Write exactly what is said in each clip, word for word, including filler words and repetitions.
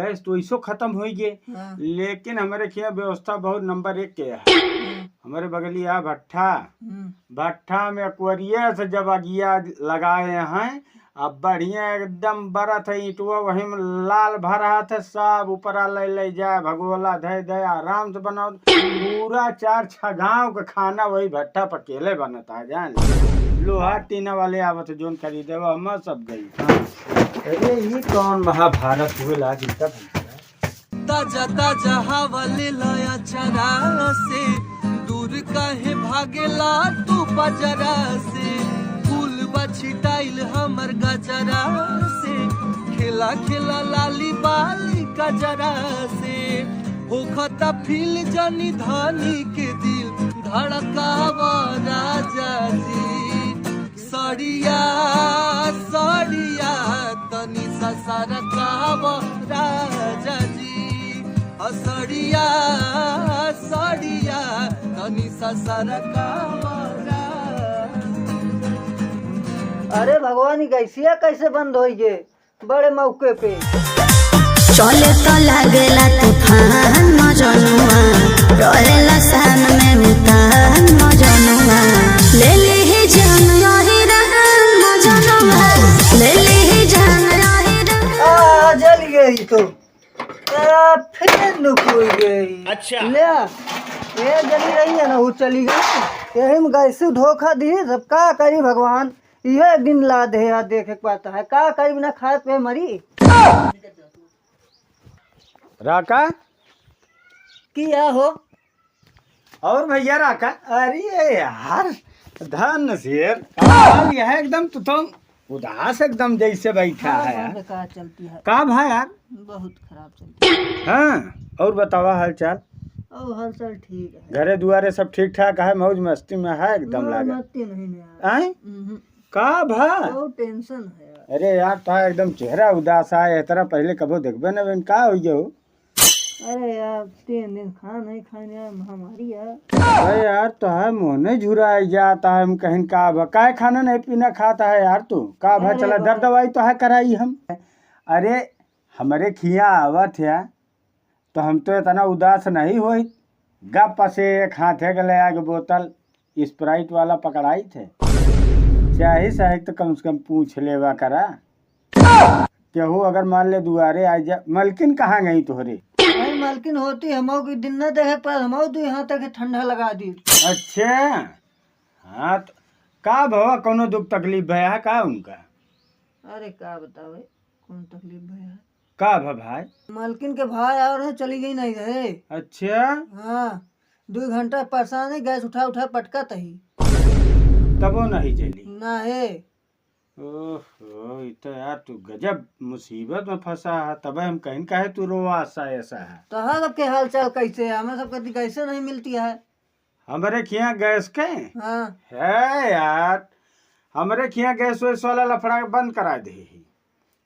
गैस तो ऐसो खत्म होइ गे, हाँ। लेकिन हमरे खिया व्यवस्था बहुत नंबर एक के है। हाँ। हमरे बगलिया भट्ठा, हम्म। भट्ठा में अकवरिया से जब अगिया लगाए हैं, अब बढ़िया एकदम बरत है ईंटवा, वही में लाल भरत है, सब ऊपरा ले ले जाए, भगोला धै धै, आराम से बनाओ। पूरा चार छह गांव का खाना वही भट्ठा पर अकेले बनता है, जान ले। लोहा टीना वाले आवत है, जोन खरीदे, वो हम सब गई। हाँ। अरे, ये कौन महाभारत हुए लाग इनका बनता है? ताजा ताजा हवा ले लाया चरा से, दूर काहे भागेला तू बजरा से। फूल बा छिटाइल हमर गजरा से, खेला खेला लाली बाली गजरा से। होखता फील जनी धानी के दिल धड़कावा राजा जी। सड़िया, सड़िया, तनी सा सरकावा राजा जी। आ सड़िया, सड़िया, तनी सा सरकावा राजा जी। अरे भगवान, ई गैसिया कैसे बंद होइ गे? बड़े मौके पे। चले तो लागेला तूफान मजनुआ, रहेला शान में उतान मजनुआ। ले ली ही जान रही रहन मजनुआ, ले ली ही जान रही रहन। आ, जल गई तो। आ, फिर नुकुर गई। अच्छा। ले, ये जली रही है ना, वो चली गई। यही में गैसी धोखा दी, सब का करी भगवान। इहे एक दिन लाद है यार, देखे के बात है, का करी बिना खाए पे मरी। राका? किया हो? और भैया राका? अरे यार, धन शेर, का हाल यह एकदम, तू तो उदास एकदम जैसे बैठा हाँ, है हाँ, यार। बेकार चलती है। का भा यार? बहुत खराब चलती है। हाँ, और बतावा हाल चाल? और हाल चाल ठीक है। घरे दुआरे सब ठीक ठाक है, मौज मस्ती में है एकदम मौज लागत। मस्ती नहीं है यार। आए? हम्म। का भा? बहुत टेंशन है यार। अरे यार, तो एकदम चेहरा उदास है, इस तरह पहले कबो देखबे न बेन, का हो गयो? अरे यार, तीन दिन खाना नहीं खाने यार, महामारी है। अरे यार, तो है मुँह नहीं झुराई जाता है, हम कहीं का भा, काय खाना नहीं पीना खाता है यार तू? का भा, अरे चला दर बाप। दवाई तो है कराई हम। अरे, हमरे खिया आवत है, तो हम तो इतना उदास नहीं होई। गप से एक हाथे के ले आके बोतल Sprite वाला पकड़ाई थे। चाहे साहेब तो कम से कम पूछ लेवा करा। केहू अगर मान ले दुआरे आ जा, मलकिन कहाँ गई तोहरे? भाई, मलकिन होती, हमो के दिन न देखे पर हमो दू हाथ के ठंडा लगा दी। अच्छा, हाँ, तो का भवा, कोनो दुख तकलीफ भया है का उनका? अरे, का बतावे, कौन तकलीफ भया है? का भा भाई? मालकिन के भाई और है, चली गई नहीं रहे। अच्छा? हाँ, दो घंटा परेशान है, गैस उठा उठा पटकत ही। तबो नहीं जली? ना है। ओहो, ई तो यार तू गजब मुसीबत में फंसा है, तबे हम कहीं काहे तू रोवा सा ऐसा है। तो हाँ, सबके हाल चाल कैसे है? हमें सबके दिखाई से नहीं मिलती है। हमरे खिया गैस के? हाँ। है यार, हमरे खिया गैस वैस वाला लफड़ा बंद करा दे ही।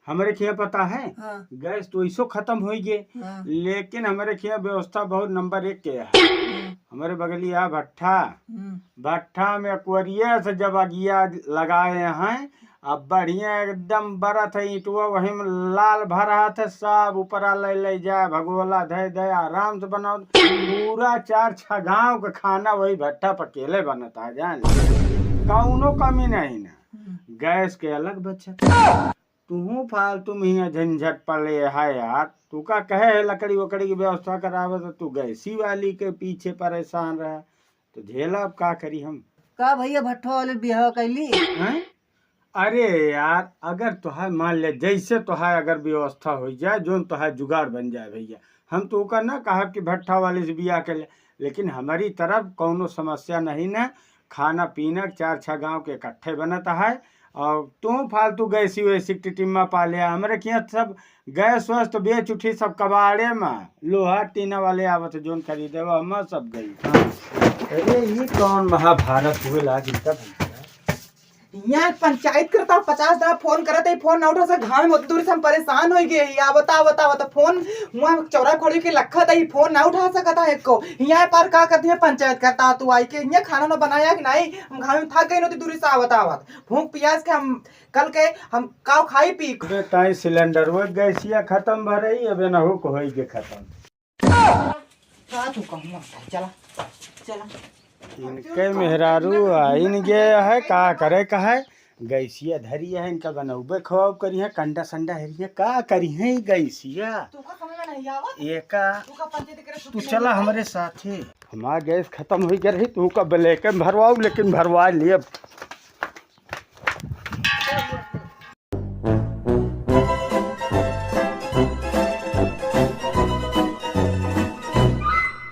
हमरे खिया पता है, हाँ। गैस तो ऐसो खत्म होई गे, हाँ। लेकिन हमरे खिया व्यवस्था बहुत नंबर एक के है। हाँ। हमरे बगलिया भट्ठा, हम्म। भट्ठा में अकवरिया से जब अगिया लगाए हैं, अब बढ़िया एकदम बरत है ईंटवा, वही में लाल भरत है, सब ऊपरा ले ले जाए, भगोला धै धै, आराम से बनाओ। पूरा चार छह गांव का खाना वही भट्ठा पर अकेले बनता है, जान ले। कौनो कमी नहीं ना। हम्म। गैस के अलग बचत। तू फालतू में हियां झंझट पले है यार। तू का कहे है लकड़ी वकड़ी की व्यवस्था करावे, तो तू गैसी वाली के पीछे परेशान रहे। तो झेला, अब का करी हम। का भैया, भट्ठो वाले बियाह कैली? हैं? अरे यार, अगर तोहार मान ले, जैसे तोहार अगर व्यवस्था हो जाए, जोन तोहार जुगाड़ बन जाए भैया, हम तो ओकर ना कहब कि भट्ठा वाले से बियाह कर ले, लेकिन हमारी तरफ कौनो समस्या नहीं ना। खाना पीना चार छह गांव के इकट्ठे बनत है, और तू फालतू गैसी वैसी टिटिम्मा पा ले। हमरे खिया सब गैस वैस तो बेच उठी, सब कबाड़े में लोहा टीना वाले आवत, जोन खरीदे वो हम सब गई। हाँ। अरे, ये कौन महाभारत हुए लाग इनका बनता है? हियाँ पंचायत करत ह, पचास दाँव फोन करत ही, फोन ना उठा सक। घाम में ओतनी दूरी से हम परेशान होइ गए ही। आवत आवत आवत फोन हुआँ चौरा खोली के लखत ही, फोन ना उठा सकत ह एको। हियाँ पार का करत ही, पंचायत करत ह तू आइके। हियाँ खाना ना बनाया कि नाहीं, हम घाम में थक गए ही ओतनी दूरी से आवत आवत। भूख पियास के हम कल के हम काव खाई पी। अबे ताई सिलेंडर वो गैसिया खतम भरई, अबे ना हो को होई के खतम। का तू कहूँ आता है? चला, चला। इनके मेहरारू आइन गए है, का करे का है? गैसिया धरी है, इनका बनौबे खवाब करी है, कंडा संडा हरी है, का करी है ई गैसिया? तू का समझ में नहीं आवत? ये का? तू का पंचायत करे तू छुट्टी चला नहीं हमरे साथे। हमार गैस खतम होइ गए रही, तू का ब्लैक में भरवाऊ, लेकिन भरवा लिए।